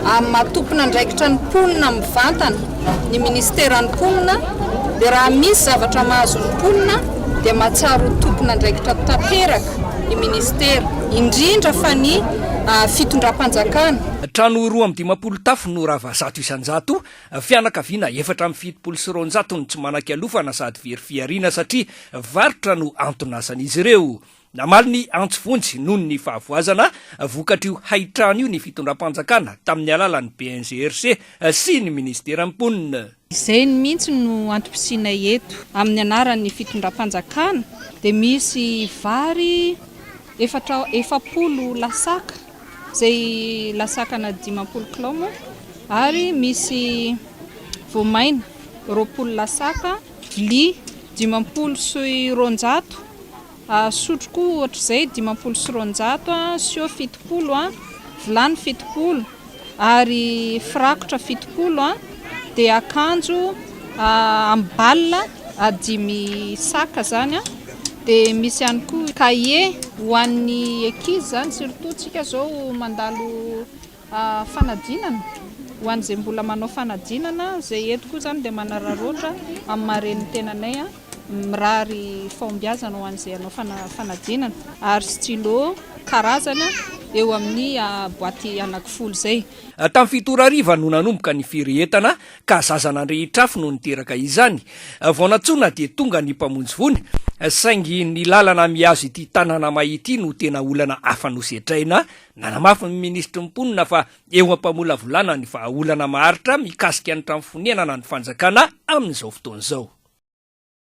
Amin'ny maha tompon'andraikitra ny mponina mivantana ny Ministeran'ny Mponina dia raha misy zavatra mahazo ny mponina dia mahatsiaro ho tompon'andraikitra tanteraka ny Ministera, indrindra fa ny fitondram-panjakana. Trano 52 tafo no rava 100%, fianakaviana 274 no tsy manan-kialofana sady very fihariana satria varotra no anton'asan'izy ireo. Namaly ny antso vonjy noho ny fahavoazana vokatr'io haintrano io ny fitondram-panjakana tamin'ny alalan'ny BNGRC sy ny minisiteran'ny Mponina. Izay mihitsy no antom-pisianay eto. Amin'ny anaran'ny fitondram-panjakana dia misy vary efatra 40 lasaka, izay lasakana 50 kilao moa, ary misy voamaina 20 lasaka, vilia 250, Sotro koa ohatr'izay, 250, sio 70, vilany 70 ary firakotra 70, dia akanjo amin'ny bal dimy sac zany, dia misy ihany koa cahier ho an'ny ankizy zany, surtout tsika zao mandalo fanadinana, ho an'izay mbola manao fanadinana, izay eto koa zany dia manararaotra amin'ny maha renin'ny tenanay. Mirary fahombiazana ho an'izay hanao fanadinana ary stylo karazana eo amin'ny boaty anankifolo izay. Tamin'ny 7 ora hariva no nanomboka ny firehetana ka zaza nandrehitra afo no niteraka izany. Vao nantsoina dia tonga ny mpamonjy voina saingy ny lalana mihazo ity tanàna may ity no tena olana hafa nosedraina. Nanamafy ny minisitry ny mponina fa eo am-pamolavolana ny vahaolana maharitra mikasika ny trano fonenana ny fanjakana amin'izao fotoana izao.